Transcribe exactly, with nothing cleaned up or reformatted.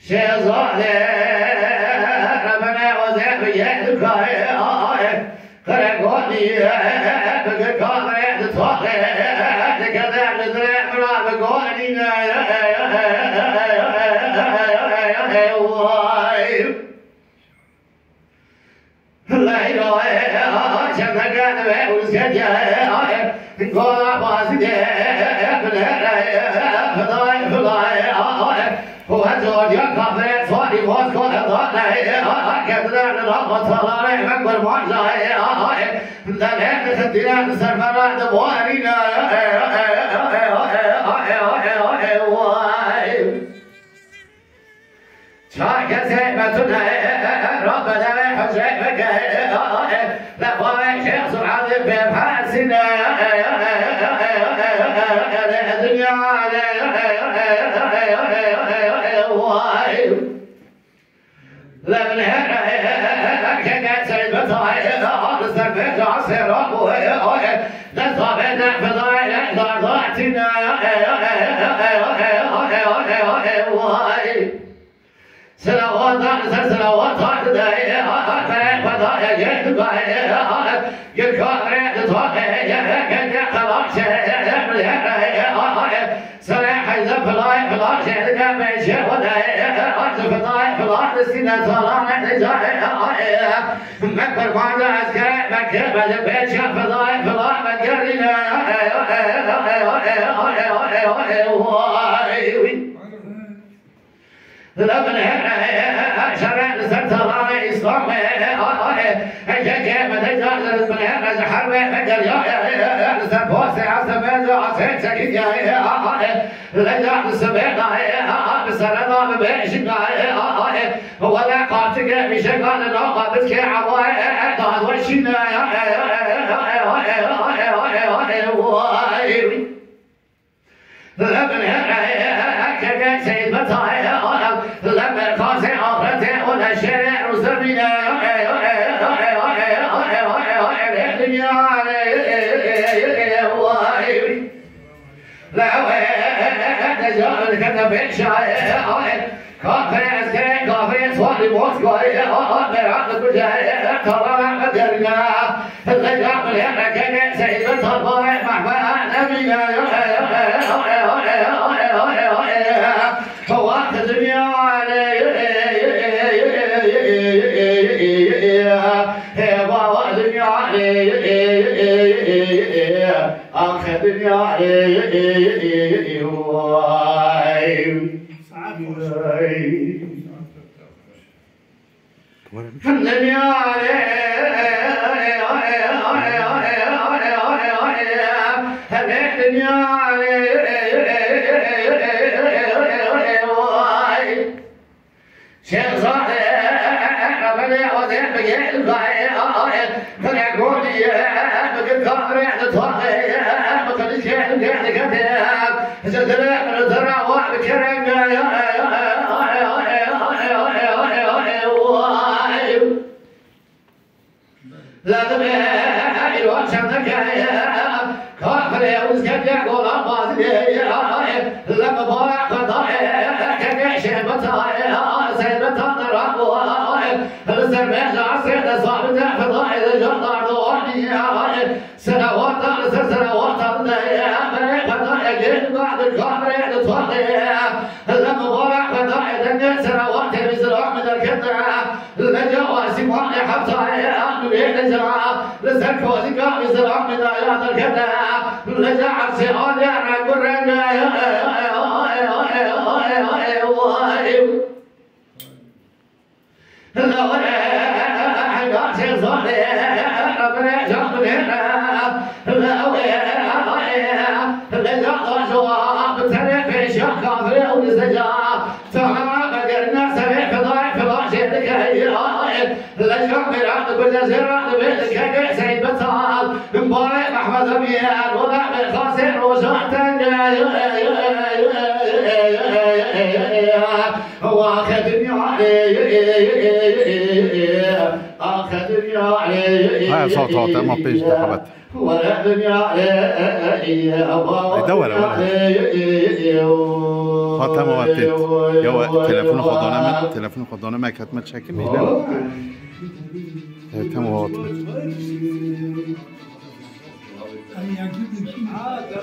Şehzade, Rebene Oze bi yek dikay, Qeregoni, bi gikane di taxe, dikede li dire mira bi gonîne. Vay. Leyla, çendeke dibe û zeke, gola bazî de, bilere, fidayê, fidayê, û her cor ya kafe, swarî Mosko, dane, ketine li nav talanê me kurmanca, deve dixitîne, di ser me re diborîne, vay. Çar kesê me tune, Rabbe devê hicrê bike, lefavê Şêx Surhadî pê persîne, dinya, vay. Lem her keke sey betay, ser beca sera bu, desta bene fedayê dardatîne, vay. Selawata, ser selawata didayê, pere xwedayê gel dugayê, gel kare ditaxê, gel gel qelaşê, serê heyze filay, filan şehrine meşe xwedayê, arz fidayê, filan distîne salane dicayê, me kurmanda eskere, me kir, me li pêşe fidayê, filan me gerîne, vay. Lem her şerê li ser talanê Îslamê, keke me de car li bin her ji herbê me geriya, li ser postê astê me de asê çekî, leca li sibê dayê, bi sere da bi beşî dayê, wele qartike mîşeka li nava biskê hewayê, dadweşîne, vay. Lebin her keke seyîd betayê, lem berxasê axretê û leşerê rûzirmîne, dünya, vay. Lewe, deca, kete beşayê, kafirê, eskere, kafirê, sualî Moskayê, merak kujayê, tarana derine. Leca bilê keke seyîd tarbarê mehme nemîne. Waqt dinya, hê baba dinya, axe dinya, vay. Şehzade, Rebene Oze bi gel gayê, Fregoniye, bi gikare di taxê, bi qilişê gel gete, ji dilê min zira wa bi kerem, vay. Lazim e, îro çendeke, kafirê û zikeriye golan bazî, le mibarek xwedayê, keke şehbetayê, seybeta neraboyê, li ser meja sê de sabite fedayê, li jan dardowaniyê, selawata, li ser selawata dideyê, berê xwedayê, gêl gadil kafirê ditoxê, le mibarek xwedayê, dengê selawatê, bi zilamê derkete, Leca asîmanê heftayê nûrê leca, li ser kozîka Îslamê daya derkete. Leca ersê alê reng bi reng e. Lewre heyatê zanê, Rebê can binêre. Lewê, leca dajoa, bi tenê pêşiya kafirê û li seca. Sana me gerine serê fidayê filan jê dike, leca mêra dibirde jê ra dibê dikeke Seyd Betal. Barê Mehmed Haya, sağ ol, tamam, pêş de xebet. Ê, de were, were. Ha, tamam, ha, têt. Ya, we, telefonu xwe dane me, telefonu xwe dane me, ketme çekim, ê, ne? Ê, tamam, ha, têt.